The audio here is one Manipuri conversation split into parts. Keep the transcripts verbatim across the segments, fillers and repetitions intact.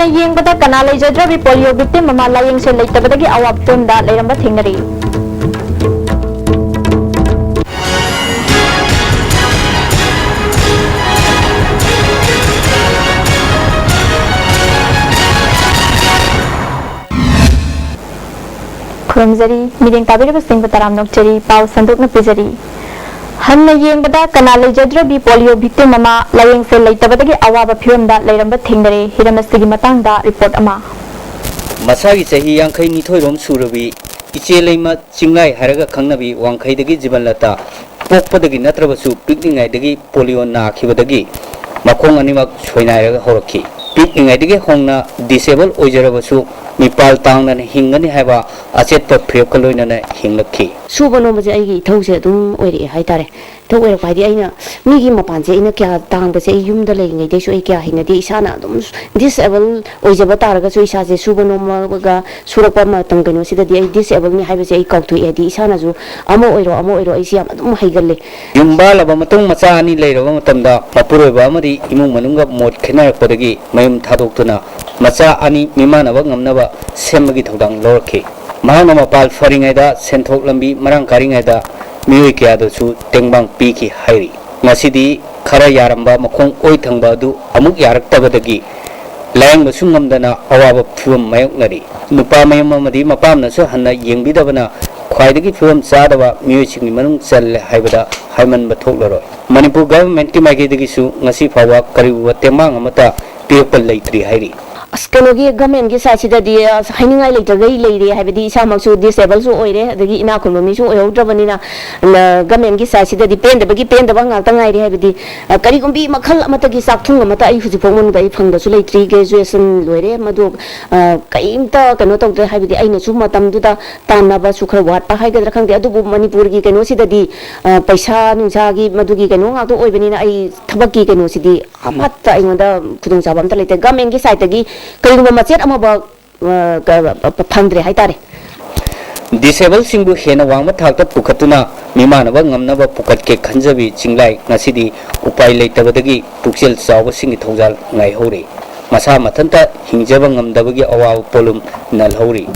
ꯌꯦꯡꯕꯗ ꯀꯅꯥ ꯂꯩꯖꯗ꯭ꯔꯕꯤ ꯄꯣꯂꯤꯑꯣ ꯚꯤꯛꯇꯤꯝ ꯑꯃ ꯂꯥꯌꯦꯡꯁꯪ ꯂꯩꯇꯕꯗꯒꯤ ꯑꯋꯥꯕ ꯐꯤꯕꯝꯗ ꯂꯩꯔꯝꯕ ꯊꯦꯡꯅꯔꯤ꯫ ꯈꯨꯔꯨꯝꯖꯔꯤ꯫ ꯃꯤꯠꯌꯦꯡ ꯇꯥꯕꯤꯔꯤꯕꯁꯤꯡꯕꯨ ꯇꯔꯥꯝꯅ ꯑꯣꯛꯆꯔꯤ꯫ ꯄꯥꯎ ꯁꯟꯗꯣꯛꯅ ꯄꯤꯖꯔꯤ꯫ ꯍꯟꯅ ꯌꯦꯡꯕꯗ ꯀꯅꯥ ꯂꯩꯖꯗ꯭ꯔꯕꯤ ꯄꯣꯂꯤꯑꯣ ꯚꯤꯛꯇꯤꯝ ꯑꯃ ꯂꯥꯌꯦꯡꯁꯪ ꯂꯩꯇꯕꯗꯒꯤ ꯑꯋꯥꯕ ꯐꯤꯕꯝꯗ ꯂꯩꯔꯝꯕ ꯊꯦꯡꯅꯔꯦ꯫ ꯍꯤꯔꯝ ꯑꯁꯤꯒꯤ ꯃꯇꯥꯡꯗ ꯔꯤꯄꯣꯔꯠ ꯑꯃ꯫ ꯃꯁꯥꯒꯤ ꯆꯍꯤ ꯌꯥꯡꯈꯩ ꯅꯤꯊꯣꯏꯔꯣꯝ ꯁꯨꯔꯕꯤ ꯏꯆꯦ ꯂꯩꯃ ꯆꯤꯡꯂꯥꯏ ꯍꯥꯏꯔꯒ ꯈꯪꯅꯕꯤ ꯋꯥꯡꯈꯩꯗꯒꯤ ꯖꯤꯕꯟꯂꯇꯥ ꯄꯣꯛꯄꯗꯒꯤ ꯅꯠꯇ꯭ꯔꯕꯁꯨ ꯄꯤꯛꯂꯤꯉꯩꯗꯒꯤ ꯄꯣꯂꯤꯑꯣ ꯅꯥꯈꯤꯕꯗꯒꯤ ꯃꯈꯣꯡ ꯑꯅꯤꯃꯛ ꯁꯣꯏꯅꯥꯏꯔꯒ ꯍꯧꯔꯛꯈꯤ꯫ ꯄꯤꯛꯂꯤꯉꯩꯗꯒꯤ ꯍꯧꯅ ꯗꯤꯁꯦꯕꯜ ꯑꯣꯏꯖꯔꯕꯁꯨ ꯃꯤꯄꯥꯜ ꯇꯥꯡꯗꯅ ꯍꯤꯡꯒꯅꯤ ꯍꯥꯏꯕ ꯑꯆꯦꯠꯄ ꯐꯤꯔꯦꯞꯀ ꯂꯣꯏꯅꯅ ꯍꯤꯡꯂꯛꯈꯤ꯫ ꯁꯨꯕ ꯅꯣꯝꯕꯁꯦ ꯑꯩꯒꯤ ꯏꯊꯧꯁꯦ ꯑꯗꯨꯝ ꯑꯣꯏꯔꯛꯑꯦ ꯍꯥꯏꯇꯥꯔꯦ꯫ ꯏꯊꯧ ꯑꯣꯏꯔꯛꯄ ꯍꯥꯏꯗꯤ ꯑꯩꯅ ꯃꯤꯒꯤ ꯃꯄꯥꯟꯁꯦ ꯑꯩꯅ ꯀꯌꯥ ꯇꯥꯡꯕꯁꯦ ꯑꯩ ꯌꯨꯝꯗ ꯂꯩꯔꯤꯉꯩꯗꯩꯁꯨ ꯑꯩ ꯀꯌꯥ ꯍꯩꯅꯗꯦ꯫ ꯏꯁꯥꯅ ꯑꯗꯨꯝ ꯗꯤꯁꯑꯦꯕꯜ ꯑꯣꯏꯖꯕ ꯇꯥꯔꯒꯁꯨ ꯏꯁꯥꯁꯦ ꯁꯨꯕ ꯅꯣꯝꯃꯒ ꯁꯨꯔꯛꯄ ꯃꯇꯝ ꯀꯩꯅꯣꯁꯤꯗꯗꯤ ꯑꯩ ꯗꯤꯁꯑꯦꯕꯜꯅꯤ ꯍꯥꯏꯕꯁꯦ ꯑꯩ ꯀꯥꯎꯊꯣꯛꯑꯦ꯫ ꯍꯥꯏꯗꯤ ꯏꯁꯥꯅꯁꯨ ꯑꯃ ꯑꯣꯏꯔꯣ ꯑꯃ ꯑꯣꯏꯔꯣ ꯑꯩꯁꯦ ꯌꯥꯝ ꯑꯗꯨꯝ ꯍꯩꯒꯜꯂꯦ꯫ ꯌꯨꯝ ꯄꯥꯜꯂꯕ ꯃꯇꯨꯡ ꯃꯆꯥ ꯑꯅꯤ ꯂꯩꯔꯕ ꯃꯇꯝꯗ ꯃꯄꯨꯔꯣꯏꯕ ꯑꯃꯗꯤ ꯏꯃꯨꯡ ꯃꯅꯨꯡꯒ ꯃꯣꯠ ꯈꯦꯠꯅꯔꯛꯄꯗꯒꯤ ꯃꯌꯨꯝ ꯊꯥꯗꯣꯛꯇꯨꯅ ꯃꯆꯥ ꯑꯅꯤ ꯃꯤꯃꯥꯟꯅꯕ ꯉꯝꯅꯕ ꯁꯦꯝꯕꯒꯤ ꯊꯧꯗꯥꯡ ꯂꯧꯔꯛꯈꯤ꯫ ꯃꯍꯥꯛꯅ ꯃꯄꯥꯜ ꯐꯔꯤꯉꯩꯗ, ꯁꯦꯟꯊꯣꯛ ꯂꯝꯕꯤ ꯃꯔꯥꯡ ꯀꯥꯏꯔꯤꯉꯩꯗ ꯃꯤꯑꯣꯏ ꯀꯌꯥꯗꯁꯨ ꯇꯦꯡꯕꯥꯡ ꯄꯤꯈꯤ ꯍꯥꯏꯔꯤ꯫ ꯉꯁꯤꯗꯤ ꯈꯔ ꯌꯥꯔꯝꯕ ꯃꯈꯣꯡ ꯑꯣꯏ ꯊꯪꯕ ꯑꯗꯨ ꯑꯃꯨꯛ ꯌꯥꯔꯛꯇꯕꯗꯒꯤ ꯂꯥꯌꯦꯡꯕꯁꯨ ꯉꯝꯗꯅ ꯑꯋꯥꯕ ꯐꯤꯚꯝ ꯃꯥꯌꯣꯛꯅꯔꯤ꯫ ꯅꯨꯄꯥ ꯃꯌꯨꯝ ꯑꯃꯗꯤ ꯃꯄꯥꯝꯅꯁꯨ ꯍꯟꯅ ꯌꯦꯡꯕꯤꯗꯕꯅ ꯈ꯭ꯋꯥꯏꯗꯒꯤ ꯐꯤꯚꯝ ꯆꯥꯗꯕ ꯃꯤꯑꯣꯏꯁꯤꯡꯒꯤ ꯃꯅꯨꯡ ꯆꯜꯂꯦ ꯍꯥꯏꯕꯗ ꯍꯥꯏꯃꯟꯕ ꯊꯣꯛꯂꯔꯣꯏ꯫ ꯃꯅꯤꯄꯨꯔ ꯒꯚꯔꯟꯃꯦꯟꯠꯀꯤ ꯃꯥꯏꯀꯩꯗꯒꯤꯁꯨ ꯉꯁꯤ ꯐꯥꯎꯕ ꯀꯔꯤꯒꯨꯝꯕ ꯇꯦꯡꯕꯥꯡ ꯑꯃꯠꯇ ꯄꯤꯔꯛꯄ ꯂꯩꯇ꯭ꯔꯤ ꯍꯥꯏꯔꯤ꯫ ꯑꯁ, ꯀꯩꯅꯣꯒꯤ ꯒꯚꯔꯟꯃꯦꯟꯠꯀꯤ ꯁꯥꯏꯠꯁꯤꯗꯗꯤ, ꯑꯁ, ꯍꯥꯏꯅꯤꯡꯉꯥꯏ ꯂꯩꯇꯈꯩ ꯂꯩꯔꯦ꯫ ꯍꯥꯏꯕꯗꯤ ꯏꯁꯥꯃꯛꯁꯨ ꯗꯤꯁꯑꯦꯕꯜꯁꯨ ꯑꯣꯏꯔꯦ, ꯑꯗꯒꯤ ꯏꯅꯥꯛ ꯈꯨꯟꯕ ꯃꯤꯁꯨ ꯑꯣꯏꯍꯧꯗ꯭ꯔꯕꯅꯤꯅ, ꯅ-, ꯒꯚꯔꯟꯃꯦꯟꯠꯀꯤ ꯁꯥꯏꯠꯁꯤꯗꯗꯤ ꯄꯦꯟꯗꯕꯒꯤ ꯄꯦꯟꯗꯕ ꯉꯥꯛꯇ ꯉꯥꯏꯔꯦ꯫ ꯍꯥꯏꯕꯗꯤ, ꯑ, ꯀꯔꯤꯒꯨꯝꯕꯤ ꯃꯈꯜ ꯑꯃꯠꯇꯒꯤ ꯆꯥꯛꯊꯨꯡ ꯑꯃꯠꯇ ꯑꯩ ꯍꯧꯖꯤꯛ ꯐꯥꯎ ꯃꯅꯨꯡꯗ ꯑꯩ ꯐꯪꯕꯁꯨ ꯂꯩꯇ꯭ꯔꯤ꯫ ꯒ꯭ꯔꯦꯖꯨꯑꯦꯁꯟ ꯂꯣꯏꯔꯦ, ꯃꯗꯨ, ꯑ, ꯀꯔꯤꯝꯇ ꯀꯩꯅꯣ ꯇꯧꯗ꯭ꯔꯦ꯫ ꯍꯥꯏꯕꯗꯤ ꯑꯩꯅꯁꯨ ꯃꯇꯝꯗꯨꯗ ꯇꯥꯟꯅꯕꯁꯨ ꯈꯔ ꯋꯥꯠꯄ ꯍꯥꯏꯒꯗ꯭ꯔꯥ ꯈꯪꯗꯦ꯫ ꯑꯗꯨꯕꯨ ꯃꯅꯤꯄꯨꯔꯒꯤ ꯀꯩꯅꯣꯁꯤꯗꯗꯤ, ꯑ, ꯄꯩꯁꯥ ꯅꯨꯡꯁꯥꯒꯤ ꯃꯗꯨꯒꯤ ꯀꯩꯅꯣ ꯉꯥꯛꯇ ꯑꯣꯏꯕꯅꯤꯅ ꯑꯩ ꯊꯕꯛꯀꯤ ꯀꯩꯅꯣꯁꯤꯗꯤ ꯑꯃꯠꯇ ꯑꯩꯉꯣꯟꯗ ꯈꯨꯗꯣꯡꯆꯥꯕ ꯑꯝꯇ ꯂꯩꯇꯦ꯫ ꯒꯚꯔꯟꯃꯦꯟꯠꯀꯤ ꯁꯥꯏꯠꯇꯒꯤ ꯀꯔꯤꯒꯨꯝꯕ ꯃꯆꯦꯠ ꯑꯃꯐꯥꯎ, ꯑ, ꯀ-, ꯐꯪꯗ꯭ꯔꯦ ꯍꯥꯏꯇꯥꯔꯦ꯫ ꯗꯤꯁꯑꯦꯕꯜꯁꯤꯡꯕꯨ ꯍꯦꯟꯅ ꯋꯥꯡꯕ ꯊꯥꯛꯇ ꯄꯨꯈꯠꯇꯨꯅ ꯃꯤꯃꯥꯟꯅꯕ ꯉꯝꯅꯕ ꯄꯨꯈꯠꯀꯦ ꯈꯟꯖꯕꯤ ꯆꯤꯡꯂꯥꯏ ꯉꯁꯤꯗꯤ ꯎꯄꯥꯏ ꯂꯩꯇꯕꯗꯒꯤ ꯄꯨꯛꯆꯦꯜ ꯆꯥꯎꯕꯁꯤꯡꯒꯤ ꯊꯧꯖꯥꯜ ꯉꯥꯏꯍꯧꯔꯤ꯫ ꯃꯁꯥ ꯃꯊꯟꯇ ꯍꯤꯡꯖꯕ ꯉꯝꯗꯕꯒꯤ ꯑꯋꯥꯕ ꯄꯣꯠꯂꯨꯝ ꯅꯜꯍꯧꯔꯤ꯫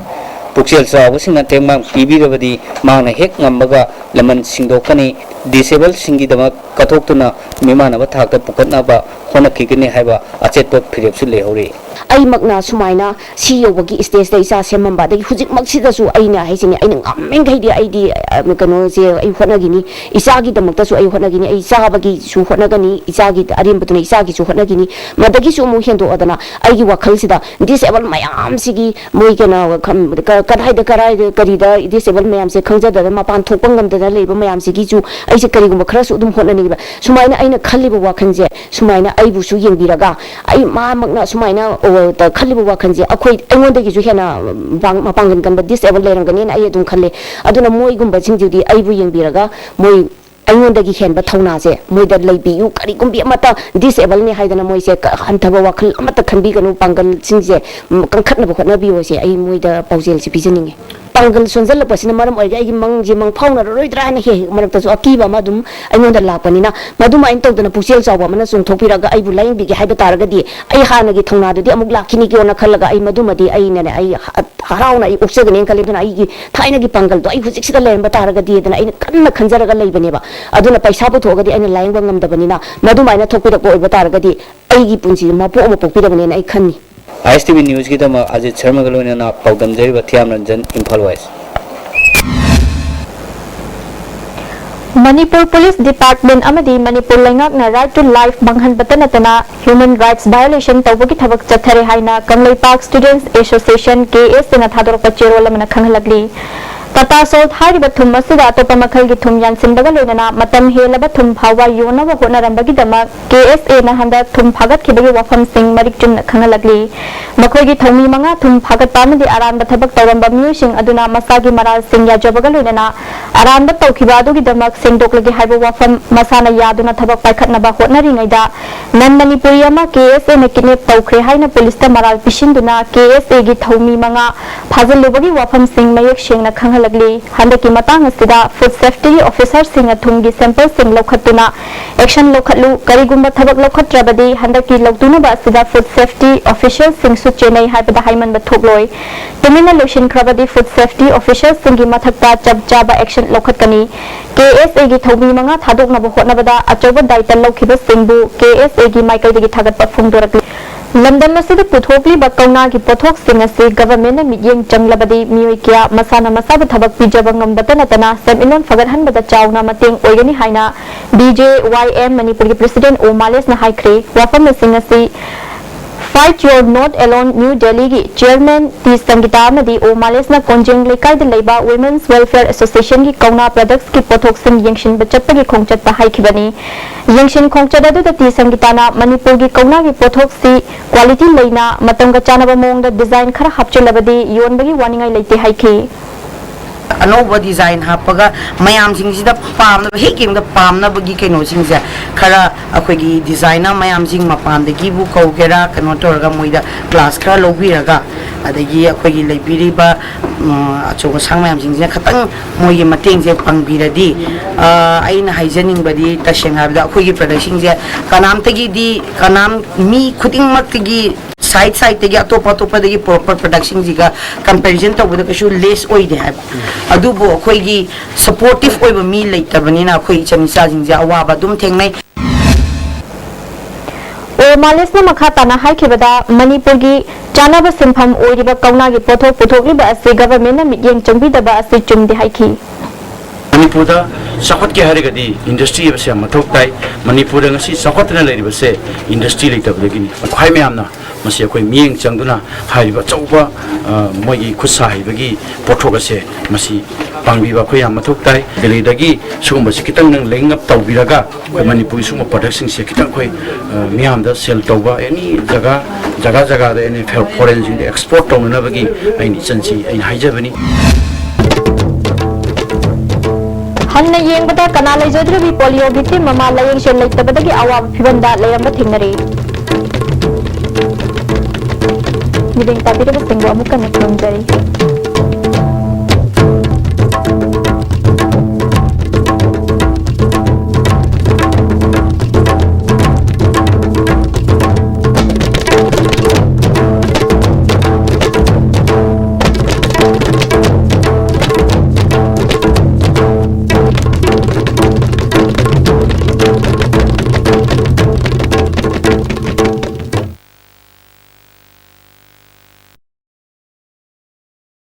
ꯄꯨꯛꯆꯦꯜ ꯆꯥꯎꯕꯁꯤꯡꯅ ꯇꯦꯡꯕꯥꯡ ꯄꯤꯕꯤꯔꯕꯗꯤ ꯃꯍꯥꯛꯅ ꯍꯦꯛ ꯉꯝꯕꯒ ꯂꯃꯟ ꯁꯤꯡꯗꯣꯛꯀꯅꯤ꯫ Disabledꯁꯤꯡꯒꯤꯗꯃꯛ ꯀꯠꯊꯣꯛꯇꯨꯅ ꯃꯤꯃꯥꯟꯅꯕ ꯊꯥꯛꯇ ꯄꯨꯈꯠꯅꯕ ꯍꯣꯠꯅꯈꯤꯒꯅꯤ ꯍꯥꯏꯕ ꯑꯆꯦꯠꯄ ꯐꯤꯔꯦꯞꯁꯨ ꯂꯩꯍꯧꯔꯤ꯫ ꯑꯩꯃꯛꯅ ꯁꯨꯃꯥꯏꯅ ꯁꯤ ꯌꯧꯕꯒꯤ stageꯇ ꯏꯆꯥ ꯁꯦꯝꯃꯝꯕ, ꯑꯗꯒꯤ ꯍꯧꯖꯤꯛꯃꯛꯁꯤꯗꯁꯨ ꯑꯩꯅ ꯍꯥꯏꯁꯤꯅꯦ, ꯑꯩꯅ ꯉꯝꯃꯤꯈꯩꯗꯤ ꯑꯩꯗꯤ, ꯑ, ꯀꯩꯅꯣꯁꯦ ꯑꯩ ꯍꯣꯠꯅꯈꯤꯅꯤ, ꯏꯆꯥꯒꯤꯗꯃꯛꯇꯁꯨ ꯑꯩ ꯍꯣꯠꯅꯈꯤꯅꯤ, ꯑꯩ ꯆꯥꯕꯒꯤꯁꯨ ꯍꯣꯠꯅꯒꯅꯤ, ꯏꯆꯥꯒꯤ ꯑꯔꯦꯝꯕꯗꯨꯅ ꯏꯆꯥꯒꯤꯁꯨ ꯍꯣꯠꯅꯈꯤꯅꯤ꯫ ꯃꯗꯒꯤꯁꯨ ꯑꯃꯨꯛ ꯍꯦꯟꯗꯣꯛꯑꯗꯅ ꯑꯩꯒꯤ ꯋꯥꯈꯜꯁꯤꯗ disable ꯃꯌꯥꯝꯁꯤꯒꯤ ꯃꯣꯏ ꯀꯩꯅꯣ ꯈꯝ-, ꯀ-, ꯀꯗꯥꯏꯗ ꯀꯔꯥꯏꯗ ꯀꯔꯤꯗ disable ꯃꯌꯥꯝꯁꯦ ꯈꯪꯖꯗꯅ ꯃꯄꯥꯟ ꯊꯣꯛꯄ ꯉꯝꯗꯅ ꯂꯩꯕ ꯃꯌꯥꯝꯁꯤꯒꯤꯁꯨ ꯑꯩꯁꯦ ꯀꯔꯤꯒꯨꯝꯕ ꯈꯔꯁꯨ ꯑꯗꯨꯝ ꯍꯣꯠꯅꯅꯤꯡꯉꯤꯕ꯫ ꯁꯨꯃꯥꯏꯅ ꯑꯩꯅ ꯈꯜꯂꯤꯕ ꯋꯥꯈꯜꯁꯦ ꯁꯨꯃꯥꯏꯅ ꯑꯩꯕꯨꯁꯨ ꯌꯦꯡꯕꯤꯔꯒ, ꯑꯩ ꯃꯥꯃꯛꯅ ꯁꯨꯃꯥꯏꯅ, ꯑꯣ, ꯇ-, ꯈꯜꯂꯤꯕ ꯋꯥꯈꯜꯁꯦ ꯑꯩꯈꯣꯏ, ꯑꯩꯉꯣꯟꯗꯒꯤꯁꯨ ꯍꯦꯟꯅ, ꯎꯝ, ꯄꯥꯡ-, ꯃꯄꯥꯡꯒꯜ ꯀꯟꯕ disable ꯂꯩꯔꯝꯒꯅꯦꯅ ꯑꯩ ꯑꯗꯨꯝ ꯈꯜꯂꯦ꯫ ꯑꯗꯨꯅ ꯃꯣꯏꯒꯨꯝꯕꯁꯤꯡꯗꯨꯗꯤ ꯑꯩꯕꯨ ꯌꯦꯡꯕꯤꯔꯒ ꯃꯣꯏ ꯑꯩꯉꯣꯟꯗꯒꯤ ꯍꯦꯟꯕ ꯊꯧꯅꯥꯁꯦ ꯃꯣꯏꯗ ꯂꯩꯕꯤꯌꯨ꯫ ꯀꯔꯤꯒꯨꯝꯕꯤ ꯑꯃꯠꯇ disableꯅꯤ ꯍꯥꯏꯗꯅ ꯃꯣꯏꯁꯦ ꯀ-, ꯍꯟꯊꯕ ꯋꯥꯈꯜ ꯑꯃꯠꯇ ꯈꯟꯕꯤꯒꯅꯨ꯫ ꯄꯥꯡꯒꯜꯁꯤꯡꯁꯦ, ꯎꯝ, ꯀꯟꯈꯠꯅꯕ ꯍꯣꯠꯅꯕꯤꯌꯨ ꯍꯥꯏꯁꯦ ꯑꯩ ꯃꯣꯏꯗ ꯄꯥꯎꯖꯦꯜꯁꯦ ꯄꯤꯖꯅꯤꯡꯉꯤ꯫ ꯄꯥꯡꯒꯜ ꯁꯣꯟꯖꯜꯂꯛꯄꯁꯤꯅ ꯃꯔꯝ ꯑꯣꯏꯔꯒ ꯑꯩꯒꯤ ꯃꯪꯁꯦ ꯃꯪꯐꯥꯎꯅꯔꯔꯣꯏꯗ꯭ꯔꯥ ꯍꯥꯏꯅ ꯍꯦꯛ ꯍꯦꯛ ꯃꯔꯛꯇꯁꯨ ꯑꯀꯤꯕ ꯑꯃ ꯑꯗꯨꯝ ꯑꯩꯉꯣꯟꯗ ꯂꯥꯛꯄꯅꯤꯅ, ꯃꯗꯨꯃꯥꯏꯅ ꯇꯧꯗꯅ ꯄꯨꯛꯆꯦꯜ ꯆꯥꯎꯕ ꯑꯃꯅ ꯆꯣꯡꯊꯣꯛꯄꯤꯔꯒ ꯑꯩꯕꯨ ꯂꯥꯌꯦꯡꯕꯤꯒꯦ ꯍꯥꯏꯕ ꯇꯥꯔꯒꯗꯤ, ꯑꯩ ꯍꯥꯟꯅꯒꯤ ꯊꯧꯅꯥꯗꯨꯗꯤ ꯑꯃꯨꯛ ꯂꯥꯛꯈꯤꯅꯤꯀꯣꯅ ꯈꯜꯂꯒ ꯑꯩ ꯃꯗꯨꯃꯗꯤ ꯑꯩꯅꯅꯦ, ꯑꯩ ꯍ-, ꯍꯔꯥꯎꯅ ꯑꯩ ꯑꯣꯛꯆꯒꯅꯦꯅ ꯈꯜꯂꯤ꯫ ꯑꯗꯨꯅ ꯑꯩꯒꯤ ꯊꯥꯏꯅꯒꯤ ꯄꯥꯡꯒꯜꯗꯣ ꯑꯩ ꯍꯧꯖꯤꯛꯁꯤꯗ ꯂꯩꯔꯝꯕ ꯇꯥꯔꯒꯗꯤ ꯑꯗꯨꯅ ꯑꯩꯅ ꯀꯟꯅ ꯈꯟꯖꯔꯒ ꯂꯩꯕꯅꯦꯕ꯫ ꯑꯗꯨꯅ ꯄꯩꯁꯥ ꯄꯨꯊꯣꯛꯑꯒꯗꯤ ꯑꯩꯅ ꯂꯥꯌꯦꯡꯕ ꯉꯝꯗꯕꯅꯤꯅ, ꯃꯗꯨꯃꯥꯏꯅ ꯊꯣꯛꯄꯤꯔꯛꯄ ꯑꯣꯏꯕ ꯇꯥꯔꯒꯗꯤ ꯑꯩꯒꯤ ꯄꯨꯟꯁꯤꯗ ꯃꯄꯣꯛ ꯑꯃ ꯄꯣꯛꯄꯤꯔꯕꯅꯦꯅ ꯑꯩ ꯈꯟꯅꯤ꯫ ISTV Newsꯀꯤꯗꯃꯛ ꯑꯖꯤꯠ ꯁꯔꯃꯒ ꯂꯣꯏꯅꯅ ꯄꯥꯎꯗꯝꯖꯔꯤꯕ Thiyam Ranjan, Imphal West꯫ Manipur police department ꯑꯃꯗꯤ ꯃꯅꯤꯄꯨꯔ ꯂꯩꯉꯥꯛꯅ Right to Life ꯃꯥꯡꯍꯟꯕꯇ ꯅꯠꯇꯅ human rights violation ꯇꯧꯕꯒꯤ ꯊꯕꯛ ꯆꯠꯊꯔꯦ ꯍꯥꯏꯅ ꯀꯪꯂꯩꯄꯥꯛ Students Association, KSAꯅ ꯊꯥꯗꯣꯔꯛꯄ ꯆꯦꯔꯣꯜ ꯑꯃꯅ ꯈꯪꯍꯜꯂꯛꯂꯤ꯫ Tata Salt ꯍꯥꯏꯔꯤꯕ ꯊꯨꯝ ꯑꯁꯤꯗ ꯑꯇꯣꯞꯄ ꯃꯈꯜꯒꯤ ꯊꯨꯝ ꯌꯥꯟꯁꯤꯟꯕꯒ ꯂꯣꯏꯅꯅ ꯃꯇꯝ ꯍꯦꯜꯂꯕ ꯊꯨꯝ ꯐꯥꯎꯕ ꯌꯣꯟꯅꯕ ꯍꯣꯠꯅꯔꯝꯕꯒꯤꯗꯃꯛ KSAꯅ ꯍꯟꯗꯛ ꯊꯨꯝ ꯐꯥꯒꯠꯈꯤꯕꯒꯤ ꯋꯥꯐꯝꯁꯤꯡ ꯃꯔꯤꯛ ꯆꯨꯝꯅ ꯈꯪꯍꯜꯂꯛꯂꯤ꯫ ꯃꯈꯣꯏꯒꯤ ꯊꯧꯃꯤ ꯃꯉꯥ ꯊꯨꯝ ꯐꯥꯒꯠꯄ ꯑꯃꯗꯤ ꯑꯔꯥꯟꯕ ꯊꯕꯛ ꯇꯧꯔꯝꯕ ꯃꯤꯑꯣꯏꯁꯤꯡ ꯑꯗꯨꯅ ꯃꯁꯥꯒꯤ ꯃꯔꯥꯜꯁꯤꯡ ꯌꯥꯖꯕꯒ ꯂꯣꯏꯅꯅ ꯑꯔꯥꯟꯕ ꯇꯧꯈꯤꯕ ꯑꯗꯨꯒꯤꯗꯃꯛ ꯁꯦꯡꯗꯣꯛꯂꯒꯦ ꯍꯥꯏꯕ ꯋꯥꯐꯝ ꯃꯁꯥꯅ ꯌꯥꯗꯨꯅ ꯊꯕꯛ ꯄꯥꯏꯈꯠꯅꯕ ꯍꯣꯠꯅꯔꯤꯉꯩꯗ non Manipuri ꯑꯃ KSAꯅ kidnap ꯇꯧꯈ꯭ꯔꯦ ꯍꯥꯏꯅ ꯄꯨꯂꯤꯁꯇ ꯃꯔꯥꯜ ꯄꯤꯁꯤꯟꯗꯨꯅ KSAꯒꯤ ꯊꯧꯃꯤ ꯃꯉꯥ ꯐꯥꯖꯤꯜꯂꯨꯕꯒꯤ ꯋꯥꯐꯝꯁꯤꯡ ꯃꯌꯦꯛ ꯁꯦꯡꯅ ꯈꯪꯍꯜꯂꯤ꯫ ꯂꯛꯂꯤ꯫ ꯍꯟꯗꯛꯀꯤ ꯃꯇꯥꯡ ꯑꯁꯤꯗ food safety officerꯁꯤꯡꯅ ꯊꯨꯝꯒꯤ sampleꯁꯤꯡ ꯂꯧꯈꯠꯇꯨꯅ action ꯂꯧꯈꯠꯂꯨ, ꯀꯔꯤꯒꯨꯝꯕ ꯊꯕꯛ ꯂꯧꯈꯠꯇ꯭ꯔꯕꯗꯤ ꯍꯟꯗꯛꯀꯤ ꯂꯧꯇꯨꯅꯕ ꯑꯁꯤꯗ food safety officialꯁꯤꯡꯁꯨ ꯆꯦꯟꯅꯩ ꯍꯥꯏꯕꯗ ꯍꯥꯏꯃꯟꯕ ꯊꯣꯛꯂꯣꯏ꯫ ꯇꯨꯃꯤꯟꯅ ꯂꯣꯏꯁꯤꯟꯈ꯭ꯔꯕꯗꯤ food safety officerꯁꯤꯡꯒꯤ ꯃꯊꯛꯇ ꯆꯞ ꯆꯥꯕ action ꯂꯧꯈꯠꯀꯅꯤ꯫ KSAꯒꯤ ꯊꯧꯃꯤ ꯃꯉꯥ ꯊꯥꯗꯣꯛꯅꯕ ꯍꯣꯠꯅꯕꯗ ꯑꯆꯧꯕ ꯗꯥꯏꯇ ꯂꯧꯈꯤꯕꯁꯤꯡꯕꯨ KSAꯒꯤ ꯃꯥꯏꯀꯩꯗꯒꯤ ꯊꯥꯒꯠꯄ ꯐꯣꯡꯗꯣꯔꯛꯂꯤ꯫ ꯂꯝꯗꯝ ꯑꯁꯤꯗ ꯄꯨꯊꯣꯛꯂꯤꯕ ꯀꯧꯅꯥꯒꯤ ꯄꯣꯠꯊꯣꯛꯁꯤꯡ ꯑꯁꯤ governmentꯅ ꯃꯤꯠꯌꯦꯡ ꯆꯪꯂꯕꯗꯤ ꯃꯤꯑꯣꯏ ꯀꯌꯥ ꯃꯁꯥꯅ ꯃꯁꯥꯕꯨ ꯊꯕꯛ ꯄꯤꯖꯕ ꯉꯝꯕꯇ ꯅꯠꯇꯅ ꯁꯦꯟꯃꯤꯠꯂꯣꯟ ꯐꯒꯠꯍꯟꯕꯗ ꯆꯥꯎꯅ ꯃꯇꯦꯡ ꯑꯣꯏꯒꯅꯤ ꯍꯥꯏꯅ BJYM ꯃꯅꯤꯄꯨꯔꯒꯤ president ꯑꯣ ꯃꯥꯂꯦꯁꯅ ꯍꯥꯏꯈ꯭ꯔꯦ꯫ ꯋꯥꯐꯝꯁꯤꯡ ꯑꯁꯤ Fight Your Not Alone New Delhiꯒꯤ chairman ꯇꯤ ꯁꯪꯒꯤꯇꯥ ꯑꯃꯗꯤ ꯑꯣ ꯃꯥꯂꯦꯁꯅ ꯀꯣꯟꯖꯦꯡ ꯂꯩꯀꯥꯏꯗ ꯂꯩꯕ Women's Welfare Associationꯒꯤ ꯀꯧꯅꯥ productsꯀꯤ ꯄꯣꯠꯊꯣꯛꯁꯤꯡ ꯌꯦꯡꯁꯤꯟꯕ ꯆꯠꯄꯒꯤ ꯈꯣꯡꯆꯠꯇ ꯍꯥꯏꯈꯤꯕꯅꯤ꯫ ꯌꯦꯡꯁꯤꯟ ꯈꯣꯡꯆꯠ ꯑꯗꯨꯗ ꯇꯤ ꯁꯪꯒꯤꯇꯥꯅ ꯃꯅꯤꯄꯨꯔꯒꯤ ꯀꯧꯅꯥꯒꯤ ꯄꯣꯠꯊꯣꯛꯁꯤ quality ꯂꯩꯅ ꯃꯇꯝꯒ ꯆꯥꯟꯅꯕ ꯃꯑꯣꯡꯗ design ꯈꯔ ꯍꯥꯞꯆꯤꯜꯂꯕꯗꯤ ꯌꯣꯟꯕꯒꯤ ꯋꯥꯅꯤꯡꯉꯥꯏ ꯂꯩꯇꯦ ꯍꯥꯏꯈꯤ꯫ ꯑꯅꯧꯕ design ꯍꯥꯞꯄꯒ ꯃꯌꯥꯝꯁꯤꯡꯁꯤꯗ ꯄꯥꯝꯅꯕ, ꯍꯦꯛ ꯌꯦꯡꯕꯗ ꯄꯥꯝꯅꯕꯒꯤ ꯀꯩꯅꯣꯁꯤꯡꯁꯦ ꯈꯔ ꯑꯩꯈꯣꯏꯒꯤ designer ꯃꯌꯥꯝꯁꯤꯡ ꯃꯄꯥꯟꯗꯒꯤꯕꯨ ꯀꯧꯒꯦꯔꯥ, ꯀꯩꯅꯣ ꯇꯧꯔꯒ ꯃꯣꯏꯗ class ꯈꯔ ꯂꯧꯕꯤꯔꯒ, ꯑꯗꯒꯤ ꯑꯩꯈꯣꯏꯒꯤ ꯂꯩꯕꯤꯔꯤꯕ, ꯎꯝ, ꯑꯆꯧ ꯑꯁꯥꯡ ꯃꯌꯥꯝꯁꯤꯡꯁꯤꯅ ꯈꯇꯪ ꯃꯣꯏꯒꯤ ꯃꯇꯦꯡꯁꯦ ꯄꯥꯡꯕꯤꯔꯗꯤ, ꯑ, ꯑꯩꯅ ꯍꯥꯏꯖꯅꯤꯡꯕꯗꯤ, ꯇꯁꯦꯡꯅ ꯍꯥꯏꯕꯗ ꯑꯩꯈꯣꯏꯒꯤ productꯁꯤꯡꯁꯦ ꯀꯅꯥꯝꯇꯒꯤꯗꯤ, ꯀꯅꯥꯝ, ꯃꯤ ꯈꯨꯗꯤꯡꯃꯛꯇꯒꯤ side sideꯇꯒꯤ ꯑꯇꯣꯞ ꯑꯇꯣꯞꯄꯗꯒꯤ ꯄꯨꯔꯛꯄ productꯁꯤꯡꯁꯤꯒ comparison ꯇꯧꯕꯗ ꯀꯩꯁꯨ less ꯑꯣꯏꯗꯦ ꯍꯥꯏꯕ꯫ ꯑꯗꯨꯕꯨ ꯑꯩꯈꯣꯏꯒꯤ supportive ꯑꯣꯏꯕ ꯃꯤ ꯂꯩꯇꯕꯅꯤꯅ ꯑꯩꯈꯣꯏ ꯏꯆꯟ ꯏꯆꯥꯁꯤꯡꯁꯦ ꯑꯋꯥꯕ ꯑꯗꯨꯝ ꯊꯦꯡꯅꯩ꯫ ꯑꯣ ꯃꯥꯂꯦꯁꯅ ꯃꯈꯥ ꯇꯥꯅ ꯍꯥꯏꯈꯤꯕꯗ, ꯃꯅꯤꯄꯨꯔꯒꯤ ꯆꯥꯅꯕ ꯁꯤꯟꯐꯝ ꯑꯣꯏꯔꯤꯕ ꯀꯧꯅꯥꯒꯤ ꯄꯣꯠꯊꯣꯛ ꯄꯨꯊꯣꯛꯂꯤꯕ ꯑꯁꯤ governmentꯅ ꯃꯤꯠꯌꯦꯡ ꯆꯪꯕꯤꯗꯕ ꯑꯁꯤ ꯆꯨꯝꯗꯦ ꯍꯥꯏꯈꯤ꯫ ꯃꯅꯤꯄꯨꯔꯗ ꯆꯥꯎꯈꯠꯀꯦ ꯍꯥꯏꯔꯒꯗꯤ industry ꯍꯥꯏꯕꯁꯦ ꯌꯥꯝ ꯃꯊꯧ ꯇꯥꯏ꯫ ꯃꯅꯤꯄꯨꯔꯗ ꯉꯁꯤ ꯆꯥꯎꯈꯠꯇꯅ ꯂꯩꯔꯤꯕꯁꯦ industry ꯂꯩꯇꯕꯗꯒꯤꯅꯤ꯫ ꯑꯩꯈꯣꯏ ꯃꯌꯥꯝꯅ ꯃꯁꯤ ꯑꯩꯈꯣꯏ ꯃꯤꯠꯌꯦꯡ ꯆꯪꯗꯨꯅ ꯍꯥꯏꯔꯤꯕ ꯑꯆꯧꯕ, ꯑ, ꯃꯣꯏꯒꯤ ꯈꯨꯠꯁꯥ ꯍꯩꯕꯒꯤ ꯄꯣꯠꯊꯣꯛ ꯑꯁꯦ ꯃꯁꯤ ꯄꯥꯡꯕꯤꯕ ꯑꯩꯈꯣꯏ ꯌꯥꯝ ꯃꯊꯧ ꯇꯥꯏ꯫ ꯗꯦꯜꯂꯤꯗꯒꯤ ꯁꯤꯒꯨꯝꯕꯁꯤ ꯈꯤꯇꯪ ꯅꯪ link up ꯇꯧꯕꯤꯔꯒ ꯑꯩꯈꯣꯏ ꯃꯅꯤꯄꯨꯔꯒꯤ ꯁꯤꯒꯨꯝꯕ productꯁꯤꯡꯁꯦ ꯈꯤꯇꯪ ꯑꯩꯈꯣꯏ, ꯑ, ꯃꯤꯌꯥꯝꯗ sell ꯇꯧꯕ, any ꯖꯒꯥ, ꯖꯒꯥ ꯖꯒꯥꯗ any foreignꯁꯤꯡꯗ export ꯇꯧꯅꯅꯕꯒꯤ ꯑꯩꯅ ꯏꯆꯟꯁꯤ ꯑꯩꯅ ꯍꯥꯏꯖꯕꯅꯤ꯫ ꯍꯟꯅ ꯌꯦꯡꯕꯗ ꯀꯅꯥ ꯂꯩꯖꯗ꯭ꯔꯕꯤ polio victim ꯑꯃ ꯂꯥꯌꯦꯡꯁꯪ ꯂꯩꯇꯕꯗꯒꯤ ꯑꯋꯥꯕ ꯐꯤꯚꯝꯗ ꯂꯩꯔꯝꯕ ꯊꯦꯡꯅꯔꯦ꯫ ꯃꯤꯠꯌꯦꯡ ꯇꯥꯕꯤꯔꯤꯕꯁꯤꯡꯕꯨ ꯑꯃꯨꯛ ꯍꯟꯅ ꯈꯨꯔꯨꯝꯖꯔꯤ꯫